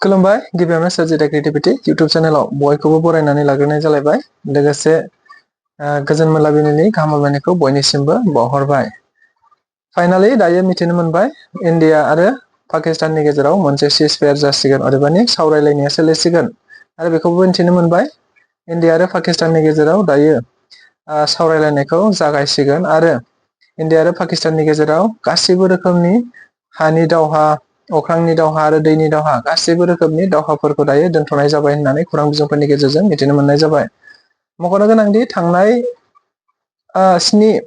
खुलुमबाय गिबियावनो सोरजिथा creativity YouTube चेनेलाव बयखौबो बरायनानै लाग्रोनाय जालायबाय लोगोसे गोजोन मोनाबिलिनि गाहाम हामलायनायखौ बयनिसिमबो बावहरबाय। फाइनाली दायो मिथिनो मोनबाय इंडिया आरो पाकिस्ताननि गेजेराव मोनसे सीजफायार जासिगोन अदेबानि सावरायलायनाया सोलिसिगोन आरो बेखौबो मिथिनो मोनबाय इंडिया आरो पाकिस्ताननि गेजेराव दायो सावरायलायनायखौ जागायसिगोन आरो इंडिया आरो पाकिस्ताननि गेजेराव गासैबो रोखोमनि हानि दावहा अख्रांनि दावहा आरो दैनि दावहा गासैबो रोखोमनि दावहाफोरखौ दायो दोनथ'नाय जाबाय होननानै खौरां बिजोंफोरनि गेजेरजों मिथिनो मोननाय जाबाय। मख'नो गोनांदि थांनाय 7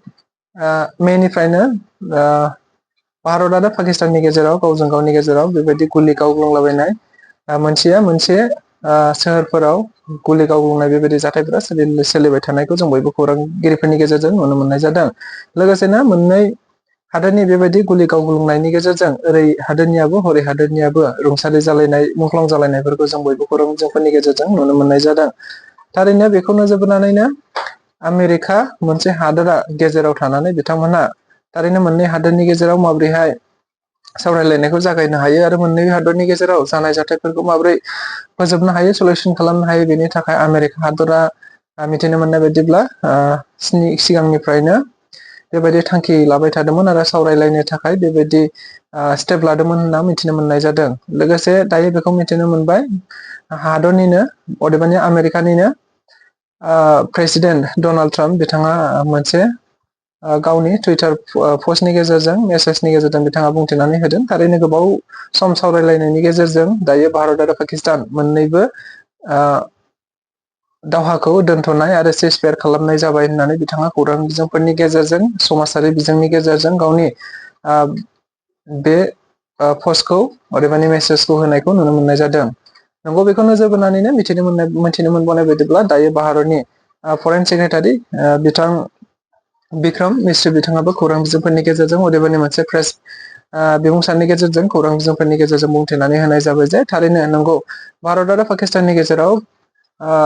मेनिफ्रायनो भारत आरो पाकिस्ताननि गेजेराव गावजों गावनि गेजेराव बेबायदि गुलि गावग्लुंलाबायनाय मोनसेया मोनसे सोहोरफोराव गुलि गावग्लुंनाय बेबायदि जाथायफोरा सोलिबाय थानायखौ जों बयबो खौरांगिरिफोरनि गेजेरजों नुनो मोननाय जादों। लोगोसेनो मोननै हादोरनि बेबायदि गुलि गावग्लुंनायनि गेजेरजों ओरै हादोरनियाबो हरै हादोरनियाबो रुंसारि जालायनाय मुंख्लं जालायनायफोरखौ जों बयबो खौरां बिजोंफोरनि गेजेरजों नुनो मोननाय जादों। थारैनो बेखौ नोजोर बोनानैनो आमेरिका मोनसे हादोरा गेजेराव थानानै बिथांमोनहा थारैनो मोननै हादोरनि गेजेराव माबोरैहाय सावरायलायनायखौ जागायनो हायो आरो मोननै हादरनि गेजेराव जानाय जाथायफोरखौ माबोरै फोजोबनो हायो सल्युशन खालामनो हायो बेनि थाखाय आमेरिका हादरा मिथिनो मोननाय बायदिब्ला सिगांनिफ्रायनो बेबायदि थांखि लाबाय थादोंमोन आरो सावरायलायनो थाखाय बेबायदि स्टेप लादोंमोन होनना मिथिनो मोननाय जादों। लोगोसे दायो बेखौ मिथिनो मोनबाय हादरनिनो अदेबानि आमेरिकानिनो प्रेसिडेन्ट डनाल्ड ट्राम्प बिथाङा मोनसे गावनि टुइटार पस्टनि गेजेरजों मेसेजनि गेजेरजों बिथाङा बुंथिनानै होदों। थारैनो गोबाव सम सावरायलायनायनि गेजेरजों दायो भारत आरो पाकिस्तान मोननैबो दावहाखौ दोनथ'नाय आरो सीजफायार खालामनाय जाबाय होननानै बिथाङा खौरां बिजोंफोरनि गेजेरजों समाजारि बिजोंनि गेजेरजों गावनि बे पस्टखौ अदेबानि मेसेजखौ होनायखौ नुनो मोननाय जादों। नंगौ बेखौ नोजोर बोनानैनो मिथिनो मोनबावनाय बायदिब्ला दायो भारतनि फरेन सेक्रेटारि बिथां बिक्रम मिस्रि बिथाङाबो खौरां बिजोंफोरनि गेजेरजों अदेबानि मोनसे प्रेस बिबुंसारनि गेजेरजों खौरां बिजोंफोरनि गेजेरजों बुंथिनानै होनाय जाबाय जे थारैनो नंगौ भारत आरो पाकिस्ताननि गेजेराव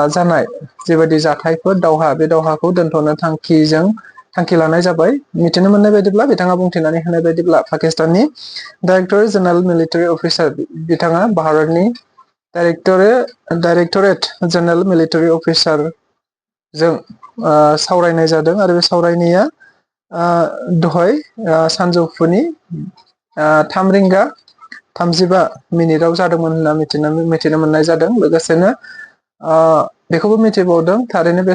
जानाय जेबायदि जाथायफोर दावहा बे दावहाखौ दोनथ'नो थांखि लानाय जाबाय। मिथिनो मोननाय बायदिब्ला बिथाङा बुंथिनानै होनाय बायदिब्ला पाकिस्ताननि डाइरेक्टर जेनेरेल मिलिटारि अफिसार बिथाङा भारतनि डाइरेक्टरेट जेनेरेल मिलिटारि अफिसार जों सावरायनाय जादों आरो बे सावरायनाया दहाय सानजौफुनि 3:35 जादोंमोन होनना मिथिनो मोननाय जादों। लोगोसेनो बेखौबो मिथिबावदों थारैनो बे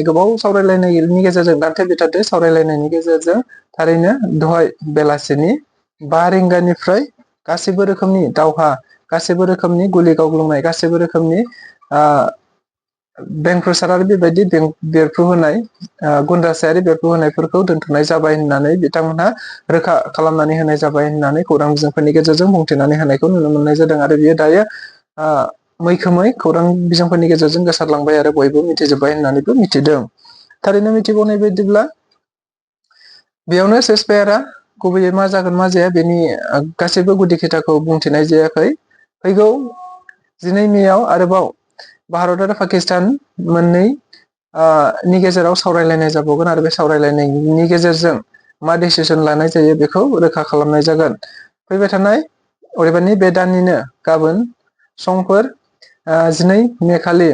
गोबाव सावरायलायनायनि गेजेरजों दान्थे बिदान्थे सावरायलायनायनि गेजेरजों थारैनो दहाय बेलासिनि 5 रिंगानिफ्राय गासैबो रोखोमनि दावहा गासैबो रोखोमनि गुलि गावग्लुंनाय गासैबो रोखोमनि बेंप्रसार आरो बेबायदि बेरफ्रुहोनाय गुन्दासायारि बेरफ्रुहोनायफोरखौ दोनथ'नाय जाबाय होननानै बिथांमोनहा रोखा खालामनानै होनाय जाबाय होननानै खौरां बिजोंफोरनि गेजेरजों बुंथिनानै होनायखौ नुनो मोननाय जादों आरो बियो दायो मैखोमै खौरां बिजोंफोरनि गेजेरजों गोसारलांबाय आरो बयबो मिथिजोब्बाय होननानैबो मिथिदों। थारैनो मिथिबावनाय बायदिब्ला बेयावनो सीजफायारआ गुबैयै मा जागोन मा जाया बेनि गासैबो गुदि खिथाखौ बुंथिनाय जायाखै। फैगौ 12 मेआव आरोबाव भारत आरो पाकिस्तान मोननै नि गेजेराव सावरायलायनाय जाबावगोन आरो बे सावरायलायनायनि गेजेरजों मा डिसिसन लानाय जायो बेखौ रोखा खालामनाय जागोन। फैबाय थानाय अदेबानि बे दाननिनो गाबोन समफोर 12 मे खालि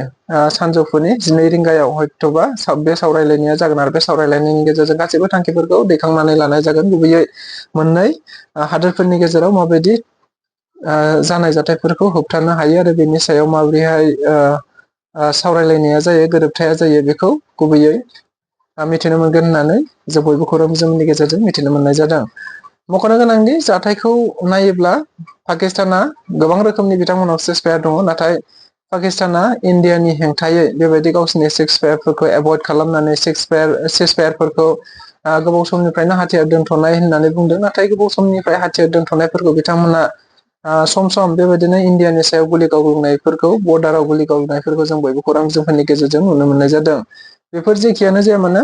सानजौफुनि 12 रिंगायाव हयथ'बा बे सावरायलायनाया जागोन आरो बे सावरायलायनायनि गेजेरजों गासैबो थांखिफोरखौ दैखांनानै लानाय जागोन। गुबैयै मोननै हादोरफोरनि गेजेराव माबायदि जानाय जाथायफोरखौ होबथानो हायो आरो बेनि सायाव माबोरैहाय सावरायलायनाया जायो गोरोबथाया जायो बेखौ गुबैयै मिथिनो मोनगोन होननानै जों बयबो खौरां बिजोंनि गेजेरजों मिथिनो मोननाय जादों। मख'नो गोनांदि जाथायखौ नायोब्ला पाकिस्ताना गोबां रोखोमनि बिथांमोनाव सीजफायार दङ, नाथाय पाकिस्ताना इन्डियानि हेंथायै बेबायदि गावसिनि सीजफायारफोरखौ एभयड खालामनानै सीजफायारफोरखौ गोबाव समनिफ्रायनो हाथियार दोनथ'नाय होननानै बुंदों। नाथाय गोबाव समनिफ्राय हाथियार दोनथ'नायफोरखौ बिथांमोना सम सम बेबायदिनो इन्डियानि सायाव गुलि गावग्लुंनायफोरखौ बर्डाराव गुलि गावनायफोरखौ जों बयबो खौरां बिजोंफोरनि गेजेरजों नुनो मोननाय जादों। बेफोर जेखियानो जाया मानो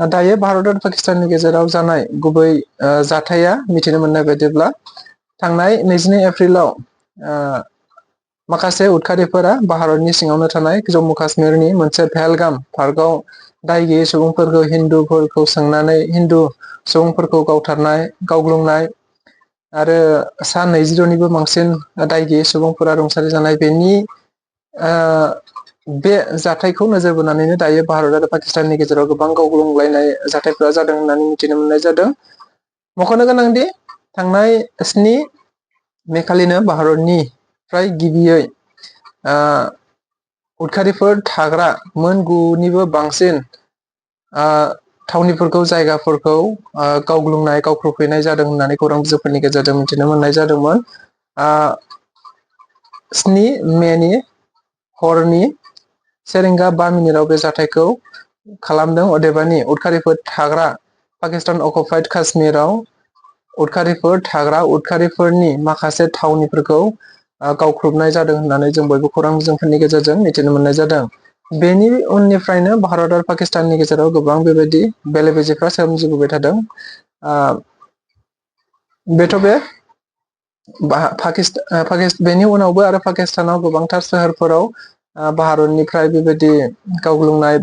दायो भारत आरो पाकिस्ताननि गेजेराव जानाय गुबै जाथाया मिथिनो मोननाय बायदिब्ला थांनाय 22 एप्रिलाव माखासे उदखारिफोरा भारतनि सिङावनो थानाय जम्मु काश्मीरनि मोनसे पहलगाम पार्कआव दाय गैयै सुबुंफोरखौ हिन्दु सुबुंफोरखौ गावथारनाय गावग्लुंनाय आरो सा 20निबो बांसिन दाय गैयै सुबुंफोरा रुंसारि जानाय बे जाथायखौ नोजोर बोनानैनो दायो भारत आरो पाकिस्ताननि गेजेराव गोबां गावग्लुंलायनाय जाथायफोरा जादों होननानै मिथिनो मोननाय जादों। मख'नो गोनांदि थांनाय 7 मे खालिनो भारतनिफ्राय गिबियै उदखारिफोर थाग्रा मोन 9निबो बांसिन थावनिफोरखौ जायगाफोरखौ गावग्लुंनाय गावख्रुफैनाय जादों होननानै खौरां बिजोंफोरनि गेजेरजों मिथिनो मोननाय जादोंमोन। 7 मेनि हरनि 1:05 बे जाथायखौ खालामदों। अदेबानि उदखारिफोर थाग्रा पाकिस्तान अकुपाइड काश्मीराव उदखारिफोरनि माखासे थावनिफोरखौ गावख्रुबनाय जादों होननानै जों बयबो खौरां बिजोंफोरनि गेजेरजों मिथिनो मोननाय जादों। बेनि उननिफ्रायनो भारत आरो पाकिस्ताननि गेजेराव गोबां बेबायदि बेले बेजेफ्रा सोमजिबोबाय थादों। बेनि उनावबो आरो पाकिस्तानाव गोबांथार सोहोरफोराव भारतनिफ्राय बेबायदि गावग्लुंनाय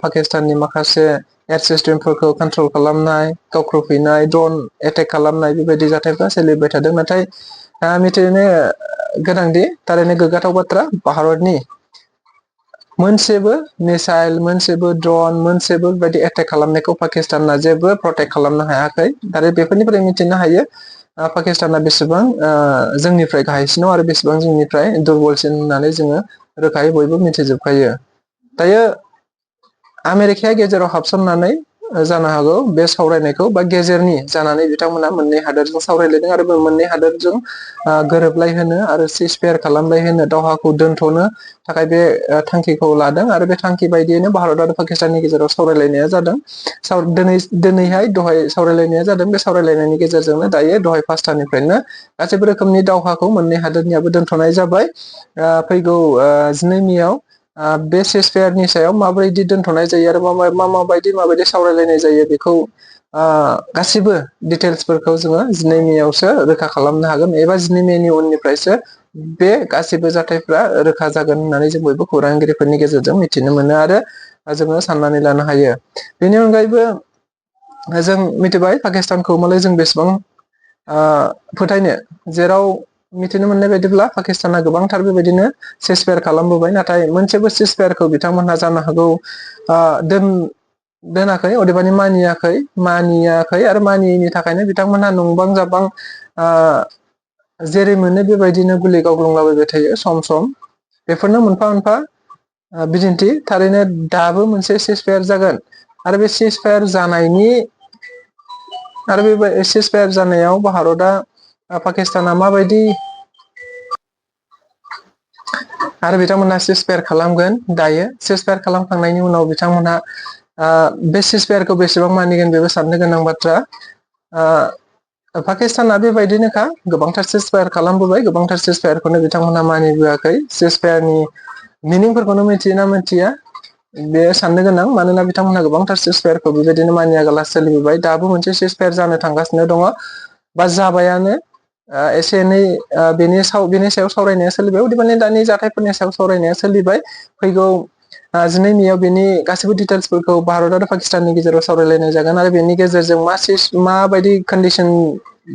पाकिस्ताननि माखासे एयार सिस्टेमफोरखौ कन्ट्रल खालामनाय गावख्रुफैनाय ड्रन एटेक खालामनाय बेबायदि जाथायफ्रा सोलिबाय थादों। नाथाय मिथिनो गोनांदि थारैनो गोग्गाथाव बाथ्रा, भारतनि मोनसेबो मिसाइल, मोनसेबो ड्रन, मोनसेबो बेबायदि एटेक खालामनायखौ पाकिस्ताना जेबो प्रटेक्ट खालामनो हायाखै। आरो बेफोरनिफ्राय मिथिनो हायो पाकिस्ताना बेसेबां जोंनिफ्राय गाहायसिनाव आरो बेसेबां जोंनिफ्राय दुरबलसिन होननानै जोङो रोखायै बयबो मिथिजोबखायो। दायो आमेरिकाया गेजेराव हाबसननानै जानो हागौ बे सावरायनायखौ बा गेजेरनि जानानै बिथांमोना मोननै हादोरजों सावरायलायदों आरो मोननै हादोरजों गोरोबलायहोनो आरो सिजफायार खालामलायहोनो, दावहाखौ दोनथ'नो थाखाय बे थांखिखौ लादों। आरो बे थांखि बायदियैनो भारत आरो पाकिस्ताननि गेजेराव सावरायलायनाया जादों। दहाय सावरायलायनाया जादों। बे सावरायलायनायनि गेजेरजोंनो दायो दहाय 5थानिफ्रायनो गासैबो रोखोमनि दावहाखौ मोननै हादोरनियाबो दोनथ'नाय जाबाय। फैगौ 12 मेआव बे सिजफायारनि सायाव माबायदि दोनथ'नाय जायो आरो माबायदि सावरायलायनाय जायो बेखौ गासिबो डिटेल्सफोरखौ जोङो 12 मेआवसो रोखा खालामनो हागोन, एबा 12 मेनि उननिफ्रायसो बे गासिबो जाथायफ्रा रोखा जागोन होननानै जों बयबो खौरांगिरिफोरनि गेजेरजों मिथिनो मोनो आरो जोङो साननानै लानो हायो। बेनि अनगायैबो जों मिथिबाय पाकिस्तानखौ मालाय जों बेसेबां फोथायनो, जेराव मिथिनो मोननाय बायदिब्ला पाकिस्ताना गोबांथार बेबायदिनो सिजफायार खालामबोबाय, नाथाय मोनसेबो सिजफायारखौ बिथांमोनहा जानो हागौ दोनाखै, अदेबानि मानियाखै आरो मानियैनि थाखायनो बिथांमोनहा नंबां जाबां जेरै मोनो बेबायदिनो गुलि गावग्लुंलाबायबाय थायो सम सम। बेफोरनो मोनफा मोनफा बिदिन्थि। थारैनो दाबो मोनसे सिजफायार जागोन आरो बे सिजफायार जानायाव भारतआ पाकिस्ताना माबायदि आरो बिथांमोनहा सिजफायार खालामगोन। दायो सिजफायार खालामखांनायनि उनाव बिथांमोनहा बे सिजफायारखौ बेसेबां मानिगोन बेबो साननो गोनां बाथ्रा। पाकिस्ताना बेबायदिनोखा, गोबांथार सिजफायार खालामबोबाय, गोबांथार सिजफायारखौनो बिथांमोनहा मानिबोआखै। सिजफायारनि मिनिंफोरखौनो मिथियोना मिथिया बे साननो गोनां, मानोना बिथांमोनहा गोबांथार सिजफायारखौ बेबायदिनो मानियागाला सोलिबोबाय। दाबो मोनसे सिजफायार जानो थांगासिनो दङ बा जाबायानो। एसे एनै बेनि सायाव सावरायनाया सोलिबाय, अदेबानि दानि जाथायफोरनि सायाव सावरायनाया सोलिबाय। फैगौ 12 मेआव बेनि गासैबो डिटेल्सफोरखौ भारत आरो पाकिस्ताननि गेजेराव सावरायलायनाय जागोन आरो बेनि गेजेरजों माबायदि कन्डिसन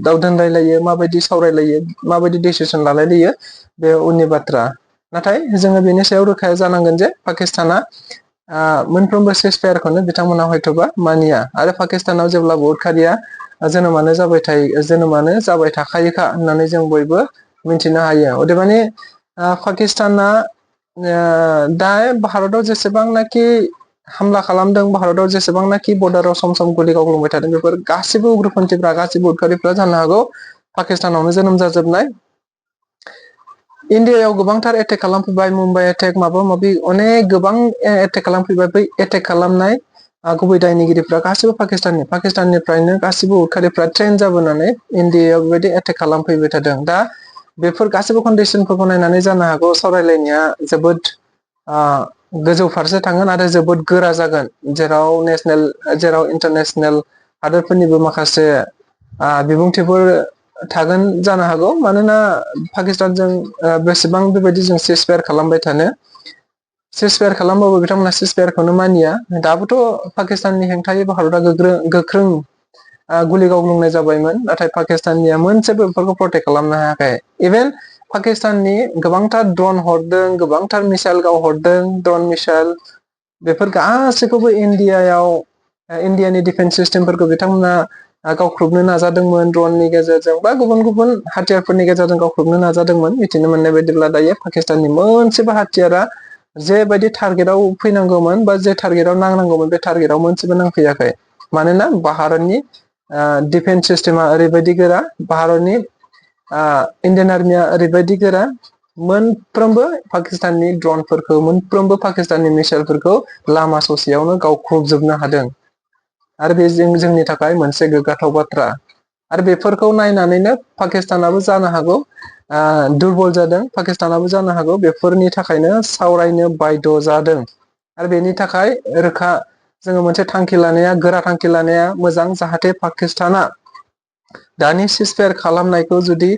दाव दोनलायलायो, माबायदि सावरायलायो, माबायदि डिसिसन लालायलायो बे उननि बाथ्रा। नाथाय जोङो बेनि सायाव रोखा जानांगोन जे पाकिस्ताना मोनफ्रोमबो सिजफायारखौनो बिथांमोना हयथ'बा मानिया, आरो पाकिस्तानाव जेब्लाबो उदखारिया जोनोमानो जाबाय थाखायोखा होननानै जों बयबो मिथिनो हायो। अदेबानि पाकिस्ताना दा भारताव जेसेबांनाखि हामला खालामदों, भारताव जेसेबांनाखि बर्डाराव सम सम गुलि गावग्लुंबाय थादों, बेफोर गासिबो उग्रपन्थिफ्रा, गासिबो उदखारिफ्रा जानो हागौ पाकिस्तानावनो जोनोम जाजोबनाय। इण्डियायाव गोबांथार एटेक खालामफैबाय, मुम्बाइ एटेक, माबा माबि अनेक गोबां एटेक खालामफैबाय। बै एटेक खालामनाय गुबै दायनिगिरिफ्रा गासिबो पाकिस्ताननिफ्रायनो गासिबो उदखारिफ्रा ट्रेन जाबोनानै इण्डियायाव बेबायदि एटेक खालामफैबाय थादों। दा बेफोर गासिबो कन्डिसनफोरखौ नायनानै जानो हागौ सावरायलायनाया जोबोद गोजौ फारसे थांगोन आरो जोबोद गोरा जागोन, जेराव इन्टारनेसनेल हादोरफोरनिबो माखासे बिबुंथिफोर थागोन जानो हागौ। मानोना पाकिस्तानजों बेसेबां बेबायदि जों सिजफायार खालामबाय थानो, सिजफायार खालामबाबो बिथांमोना सिजफायारखौनो मानिया। दाबोथ' पाकिस्ताननि हेंथायै भारतआ गोख्रों गुलि गावग्लुंनाय जाबायमोन, नाथाय पाकिस्ताननिया मोनसेबो बेफोरखौ प्रटेक्ट खालामनो हायाखै। इभेन पाकिस्ताननि गोबांथार ड्रन हरदों, गोबांथार मिसाइल गावहरदों, ड्रन मिसाइल, बेफोर गासैखौबो इन्डियानि डिफेन्स सिस्टेमफोरखौ बिथांमोना गावख्रुबनो नाजादोंमोन, ड्रननि गेजेरजों बा गुबुन गुबुन हाथियारफोरनि गेजेरजों गावख्रुबनो नाजादोंमोन। मिथिनो मोननाय बायदिब्ला दायो पाकिस्ताननि मोनसेबो हाथियारा जेबायदि टारगेटआव फैनांगौमोन बा जे टारगेटआव नांनांगौमोन बे टारगेटआव मोनसेबो नांफैयाखै। मानोना भारतनि डिफेन्स सिस्टेमा ओरैबायदि गोरा, भारतनि इन्डियान आर्मिया ओरैबायदि गोरा, मोनफ्रोमबो पाकिस्ताननि ड्रनफोरखौ, मोनफ्रोमबो पाकिस्ताननि मिसाइलफोरखौ लामा ससेयावनो गावख्रुबजोबनो हादों। आरो बे जोंनि थाखाय मोनसे गोग्गाथाव बाथ्रा। आरो बेफोरखौ नायनानैनो पाकिस्तानाबो जानो हागौ दुरबल जादों, पाकिस्तानाबो जानो हागौ बेफोरनि थाखायनो सावरायनो बायद' जादों। आरो बेनि थाखाय रोखा जोङो मोनसे थांखि लानाया, गोरा थांखि लानाया मोजां, जाहाथे पाकिस्ताना दानि सिजफायार खालामनायखौ जुदि